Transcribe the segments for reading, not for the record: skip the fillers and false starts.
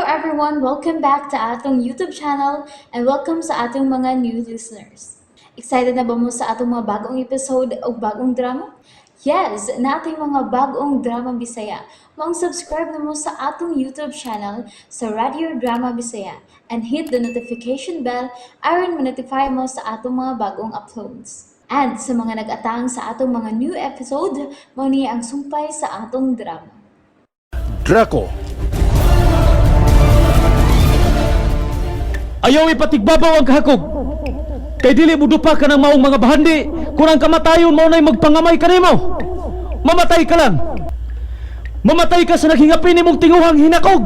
everyone! Welcome back to atong YouTube channel and welcome sa atong mga new listeners. Excited na ba mo sa atong mga bagong episode o bagong drama? Yes, nating mga bagong drama Bisaya. Maong subscribe na mo sa atong YouTube channel sa Radio Drama Bisaya and hit the notification bell aron ma-notify mo sa atong mga bagong uploads. And sa mga nag-atang sa atong mga new episode, mao ni ang sumpay sa atong drama. Draco. Ayaw ipatigbabaw ang kahakog. Kay dili mo dupa ka ng maong mga bahandi kung ang kamatayon mao na'y magpangamay kanimo. Mamatay ka lang. Mamatay ka sa naghingapin nimong tinguhang hinakog.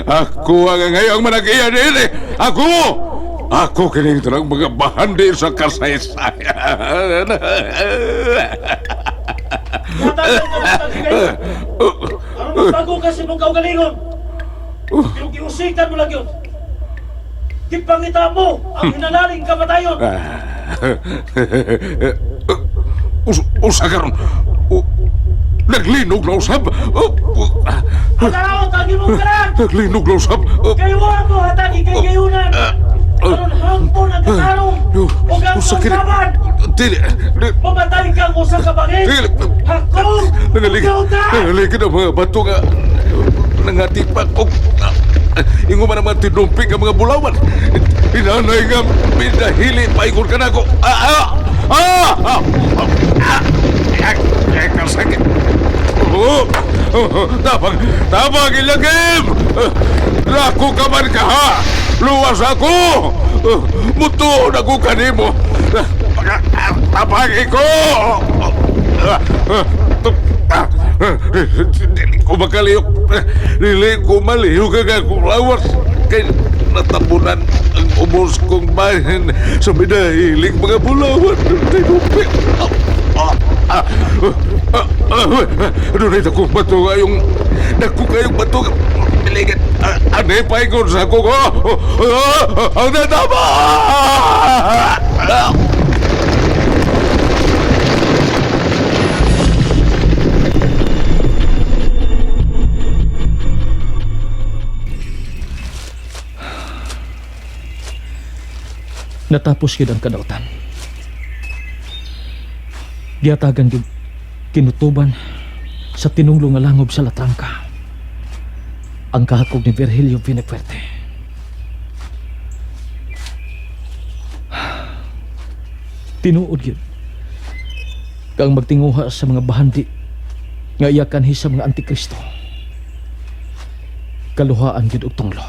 Ako ang ngayong managiya din eh. Ako! Ako kining tanang mga bahandi sa kasaysayan. Aron magbago ka sa imong kaugalingon. Pero giusikan mo lang yun. Gipangita mo ang hinanaling kamatayon. Usa karon. Naglinog na usab. Pagkaraot ang imong kanan. Naglinog na usab. Kay wa mo hatagi kay gayunan. Aron hangpon ang katarong ug ang Usa kini. kausaban. Dili. Mamatay kang usa ka bangin. Dili. Hakog! Nangaligid. Ugauta! Nangaligid ang mga bato nga nangatipak og ingo man ang mga tinumping nga mga bulawan. Inanay nga minahili paingon ka nako. Ah! Ah! Ah! Ah! Ah! Ah! Ah! Kasakit. Oh! Oh! Tabang! Tabang ilagim! Lako ka man ka ha! Luwas ako! Mutuon ako kanimo! Tabang ko! Dili ko makalihok. Dili ko malihok ang akong lawas. Kay natabunan ang ubos kong bahin sa minahiling mga bulawan ng tinupi. Doon ay dakong bato ngayong dako kayong bato. Biligid. Ano paingon sa ko? Ang natama! Natapos gid ang kadautan. Giatagan gid kinutuban sa tinunglo nga langob sa Latrangka. Ang kahakog ni Virgilio Vinefuerte. Tinuod gyud kang magtinguha sa mga bahandi nga iyakanhi sa mga antikristo. Kaluhaan gyud og tunglo.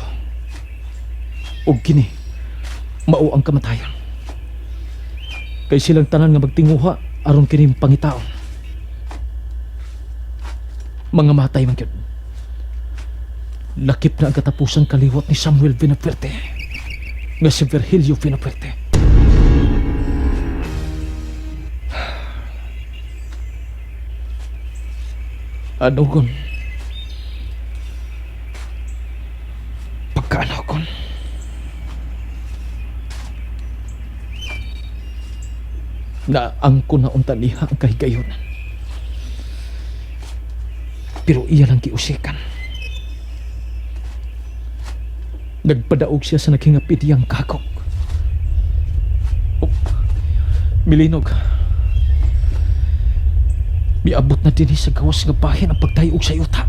Ug kini mao ang kamatayon. Kay silang tanan nga magtinguha aron kini pangitaon. Mga matay man gyud. Lakip na ang katapusan kaliwat ni Samuel Vinafuerte nga si Virgilio Vinafuerte. Anugon. Pagkaanogon. Na angko na unta niya ang kahigayonan. Pero iya lang giusikan. Nagpadaog siya sa naghingapit iyang kakok. Oh, milinog. Miabot na dinhi sa gawas nga bahin ang pagtayog sa yuta.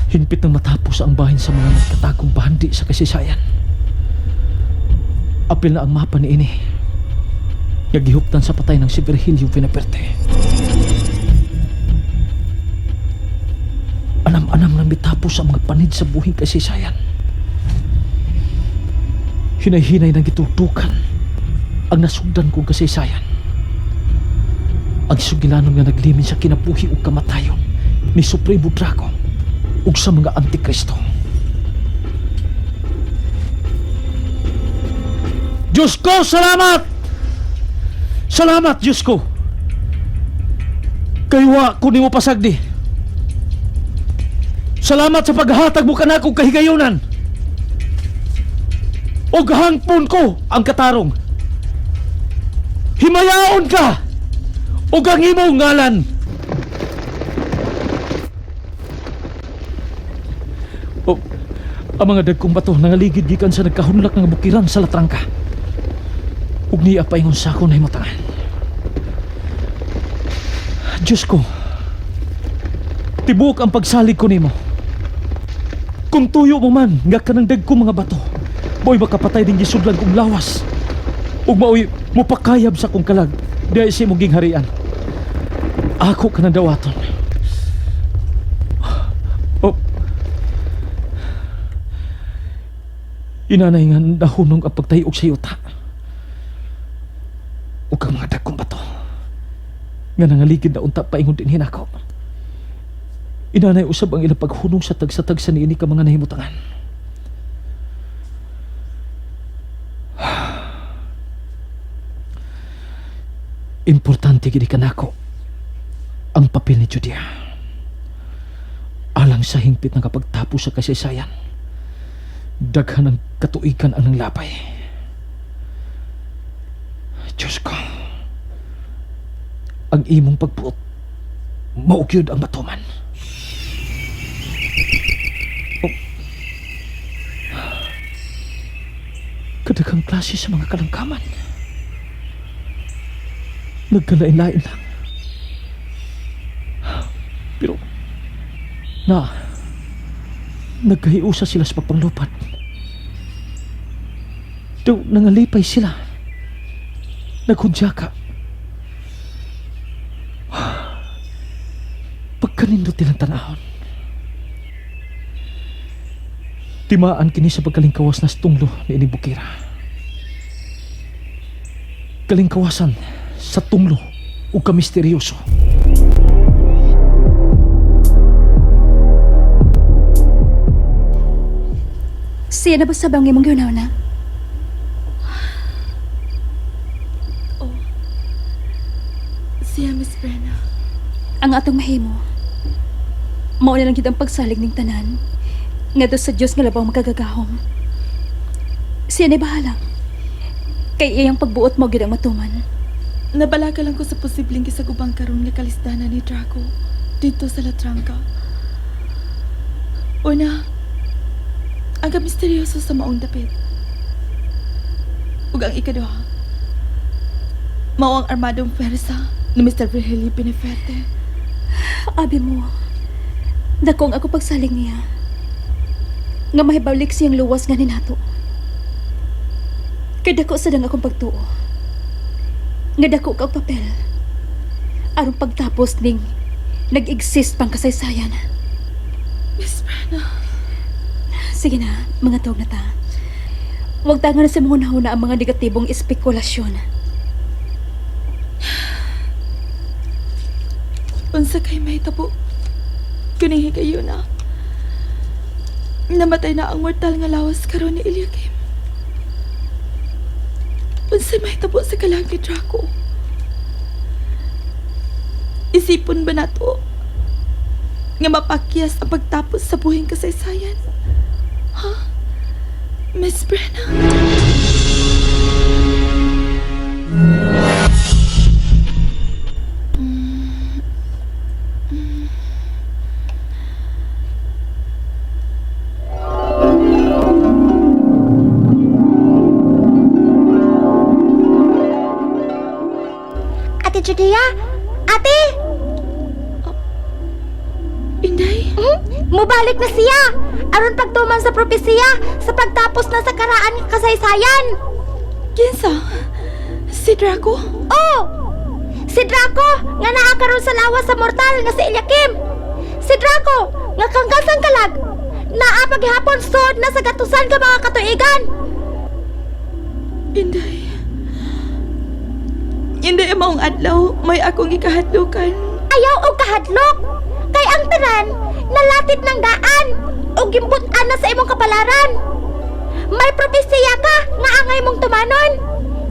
Hinpit nang matapos ang bahin sa mga nagkatagong bahandi sa kasaysayan. Apil na ang mapa ni ini. Nga gihuptan sa patay ng si Virgilio Vinaperte. Anam-anam na mitapos ang mga panid sa buhing kasaysayan. Hinay-hinay na gitutukan ang nasugdan kong kasaysayan. Ang sugilanon nga naglimin sa kinabuhi ug kamatayon ni Supremo Draco ug sa mga Antikristo. Diyos ko, salamat! Salamat, Diyos ko! Kay wa ko nimo pasagdi. Salamat sa paghatag mo kanakong kahigayonan. Og hangpon ko ang katarong. Himayaon ka! Ug ang imong ngalan. Oh, ang mga dagkong bato nangaligid gikan sa nagkahunlak nga bukiran sa Latrangka. Ug niya paingon sa akong nahimutangan. Diyos ko, tibuok ang pagsalig ko nimo. Kung tuyo mo man nga kanang dagkong mga bato, mo'y makapatay din gisudlan kong lawas. Ug maoy mupakayab sa kong kalag dihay sa imong gingharian. Ako ka nang dawaton. Oh. Inanay nga nahunong ang pagtayog sa yuta. Ug ang mga dagkong bato nga nangaligid na unta paingon din hinako. Inanay usab ang ilang paghunong sa tagsa-tagsa niini ka mga nahimutangan. Importante gid kanako ang papel ni Judea. Alang sa hingpit ng kapagtapos sa kasaysayan, daghan ang katuigan ang nanglabay. Diyos ko, ang imong pagbuot, maugyod ang matuman. Oh. Kadaghang klase sa mga kalangkaman. Nagkalain-lain lang. Pero, na, nagkahiusa sila sa pagpanglupat. Daw, nangalipay sila. Naghudya ka. Pagkanindot nilang tanahon. Timaan kini sa pagkalingkawas na tunglo ni ining bukira. Kalingkawasan sa tunglo ug kamisteryoso. Siya na ba sa bang imong ginaw na? Oh. Siya, Miss Brenna. Ang atong mahimo. Mao na lang gid ang pagsalig ning tanan. Ngadto sa Dios nga labaw makagagahom. Siya na bahala. Kay iyang pagbuot mo gid ang matuman. Nabalaka lang ko sa posibleng gisagubang karon nga kalisdanan ni Draco dito sa Latrangka. Una, ang kamisteryoso sa maong dapit. Ug ang ikaduha, mao ang armadong pwersa ni Mr. Virgilio Pineferte. Abi mo, dako ang ako pagsalig niya. Nga mahibalik siyang luwas nga ninato. Kay dako sa dang akong pagtuo. Nga dako ka og papel. Aron pagtapos ning nag-exist pang kasaysayan. Miss Brenna, Sige na, mga tawag na ta. Huwag tangan na sa mga hunahuna ang mga negatibong espekulasyon. unsa kay mahitabo? Kunihi kayo na. Namatay na ang mortal nga lawas karon ni Eliakim. Unsa mahitabo sa kalag ni Draco? Isipon ba nato nga mapakyas ang pagtapos sa buhing kasaysayan? Ha? Miss Brenna? Ate Judea? Ate! Inday? Mubalik na siya! Aron pagtuman sa propesiya sa pagtapos na sa karaan ng kasaysayan! Kinsa? Si Draco? Oh! Si Draco nga naa karon sa lawas sa mortal nga si Eliakim! Si Draco nga kanggasang kalag! Naa paghapon sod na sa gatusan ka mga katuigan! Inday. Inday, maong adlaw, may akong gikahadlukan. Ayaw og kahadlok! Kay ang tanan nalatit ng daan o gimbut-an na sa imong kapalaran. May propesiya ka nga angay mong tumanon.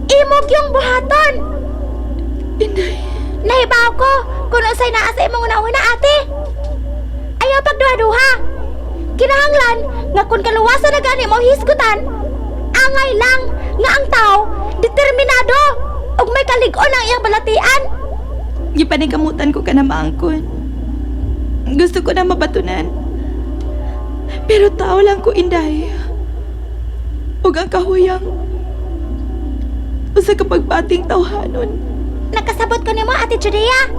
Imog yung buhaton. Inday. Nahibaw ko kung unsay naa sa imong una-una, ate. Ayaw pagduha-duha. Kinahanglan nga kung kaluwasan na gani mo hisgutan, Angay lang nga ang tao determinado ug may kalig-on ang iyang balatian. Gipaningkamutan ko ka na maangkon. Gusto ko na mabatunan. Pero tao lang ko, Inday. Ug ang kahuyang. Usa ka pagbating tawhanon. Nakasabot ko nimo, Ate Judea.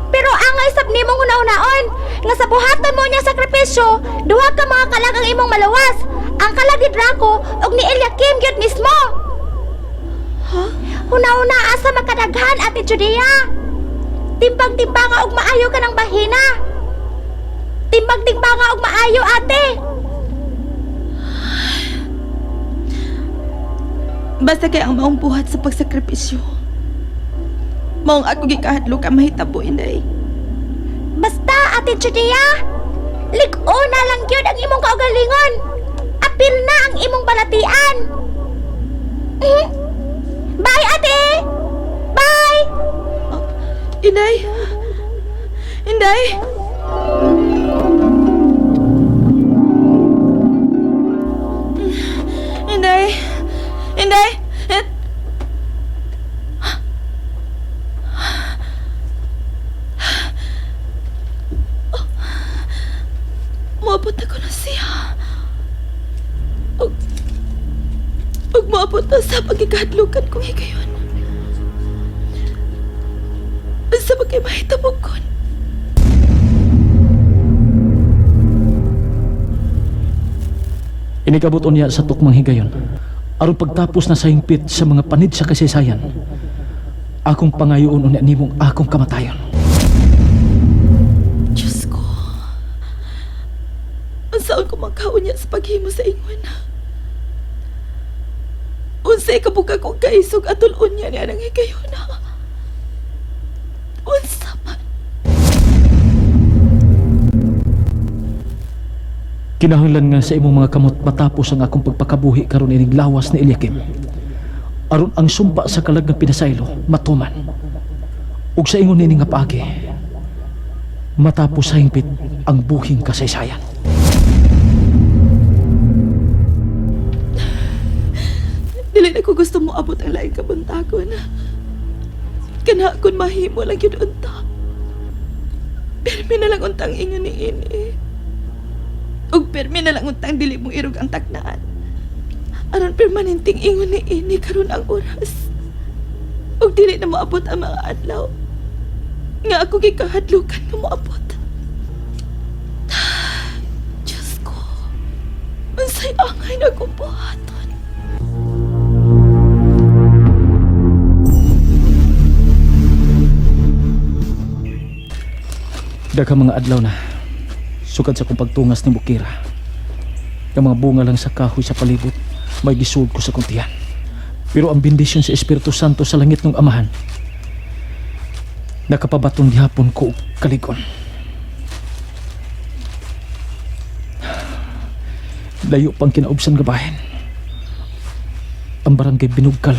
Pero angay sab nimong hunahunaon nga sa buhaton mo niya sakripisyo, duha ka mga kalag ang imong malawas. Ang kalag ni Draco ug ni Eliakim gyud mismo. Ha? Hunahuna asa makadaghan, Ate Judea. Timbang-timbanga og maayo ka ng bahina. Timbang-timbanga og maayo, ate. Basta kay ang maong buhat sa pagsakripisyo. Maong ako gikahadlok ang mahitabo, Inday. Basta, Ate Judea, lig-o na lang gyud ang imong kaugalingon. Apil na ang imong balatian. Bye, ate! Bye! Inday! Inday! Inday! Inday! Eh! Moabot ako na siya. Ug moabot na sa pagkikahadlukan kong higayon. Sa pagkay mahitabo kon. Inikabot unya sa tukmang higayon. Aron pagtapos na sa hingpit sa mga panid sa kasaysayan, akong pangayoon unya nimong akong kamatayon. Diyos ko. Unsaon ko makaon niya sa paghimo sa ingon? Unsay kabuka kong kaisog atol unya niya nang higayon ha? Unsa man? Kinahanglan nga sa imong mga kamot matapos ang akong pagpakabuhi karon ining lawas ni Eliakim. Aron ang sumpa sa kalag nga pinasaylo matuman. Ug sa ingon niini nga paagi, matapos sa hingpit ang buhing kasaysayan. Dili na ko gusto mo abot ang laing kabuntagon. Kana kun mahimo lang yun unta. Pirmi na lang untang ingon ni ini. Ug pirmi na lang untang dili mo irog ang taknaan. Aron permanenteng ingon ni ini karon ang oras. Ug dili na moabot ang mga adlaw. Nga ako gikahadlukan nga moabot. Diyos ko. Unsay angay na akong buhaton. Daghang mga adlaw na sukad sa akong pagtungas ni Bukira. Ang mga bunga lang sa kahoy sa palibot may gisuod ko sa kuntian. Pero ang bendisyon sa Espiritu Santo sa langit ng Amahan, nakapabaton gihapon ko og kaligon. Layo pang kinaubsan gabahin. Ang barangay Binugkal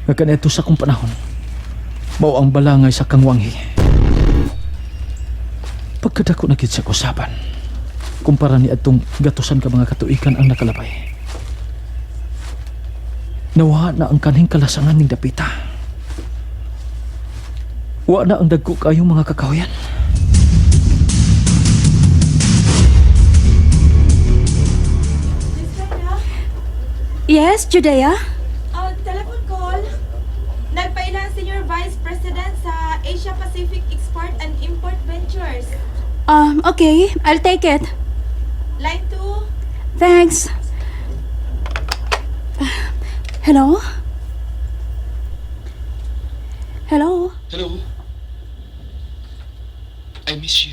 nga kaniadto sa akong panahon mao ang balangay sa Kangwanghi. Pagkadako na gid sa kusaban, kumpara ni atong gatusan ka mga katuikan ang nakalabay. Nawa na ang kanhing kalasangan ning dapita. Wa na ang dagko kayong mga kakahuyan. Yes, Judea? Oh, telephone call. Nagpailan Senior Vice President sa Asia Pacific Export and Import Ventures. Okay, I'll take it. Line 2. Thanks. Hello? Hello? Hello. I miss you.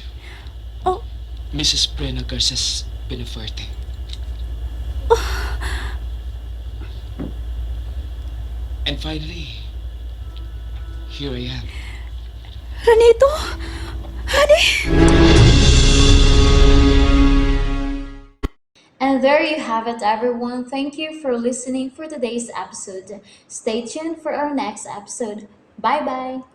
Oh. Mrs. Prena Garces Benefuerte. And finally, here I am. Ranito? Honey? And there you have it, everyone. Thank you for listening for today's episode. Stay tuned for our next episode. Bye bye.